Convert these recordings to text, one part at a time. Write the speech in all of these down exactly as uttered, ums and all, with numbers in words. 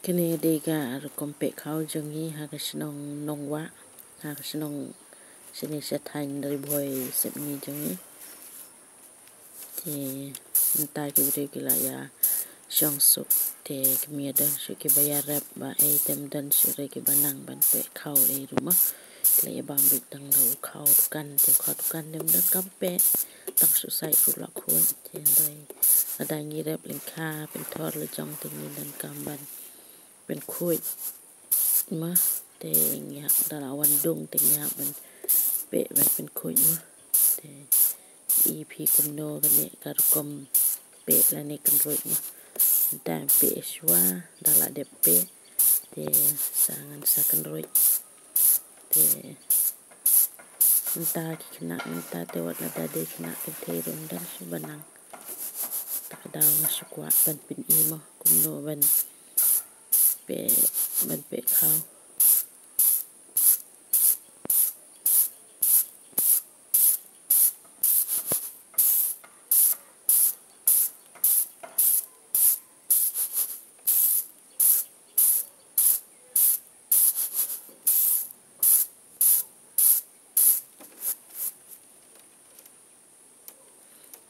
Kane dei ka rukom peh khaw jong ngi ha ka shnong Nongwah, ha ka shnong shane sha thaiñ Ri Bhoi Sepngi jong ngi. Te mynta ki briew ki la ïa shong suk, te ki mih don shuh kiba ïarep ba ei, te ym don shuh re kiba nang ban peh khaw ei ruh mo. Ki la ïa bam beit tang da u khaw dukan, te u khaw dukan te ym don kam peh, tang shu sait ruh la khuid. Te hynrei lada ngi rep lyngkha pynthor la jong te ngi donkam ban pynkhuid mo, te ngi hap, da la wan dung te ngi hap ban peh ban pynkhuid mo. Te i phi kumno kane ka rukom peh lane kynruid mo. Mynta peh shuwa, da la dep peh te sa ngan sa kynruid. Te mynta ki khynnah mynta te wat lada dei khynnah kynthei ruh ym don shuh ba nang. Te ka daw nga shu kwah ban pyni mo kumno ban peh, ban peh khaw.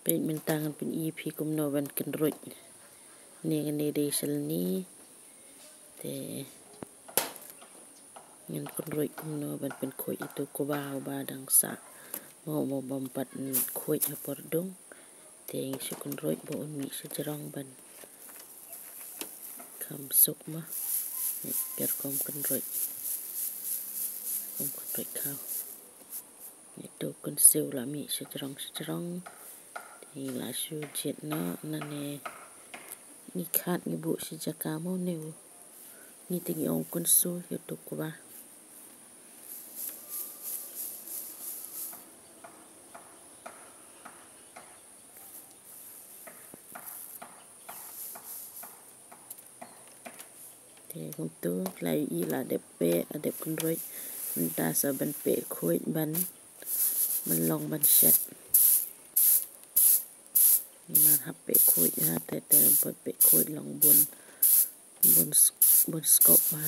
Peit mynta ngan pyni phi kumno ban kynruid. Ne kane dei shalni. Te ngan kynruid kumno ban pynkhuid ïa uto u kba uba dang sah. Mo mo bym pat khuid ha por dung. Te ngi shu kynruid ba un mih sha jrong ban kham suk mo. Ngi pyrkhat kynruid. Kum kynruid khaw. Ngi to kynsiew la mih sha jrong sha jrong. Te ngi la shu jied noh nane. Ngi khat ngi buh sha jaka mo ne u. Ngi te ngi ong kynsiew ïa uto u kba. Te kumto la i la dep peh, la dep kynruid. Mynta sa ban peh khuid ban, ban long ban shet. Mar hap peh khuid ha, te te ban peh khuid long bun, bun s-, bun skop ha.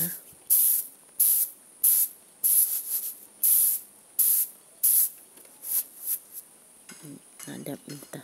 Nga dep mynta.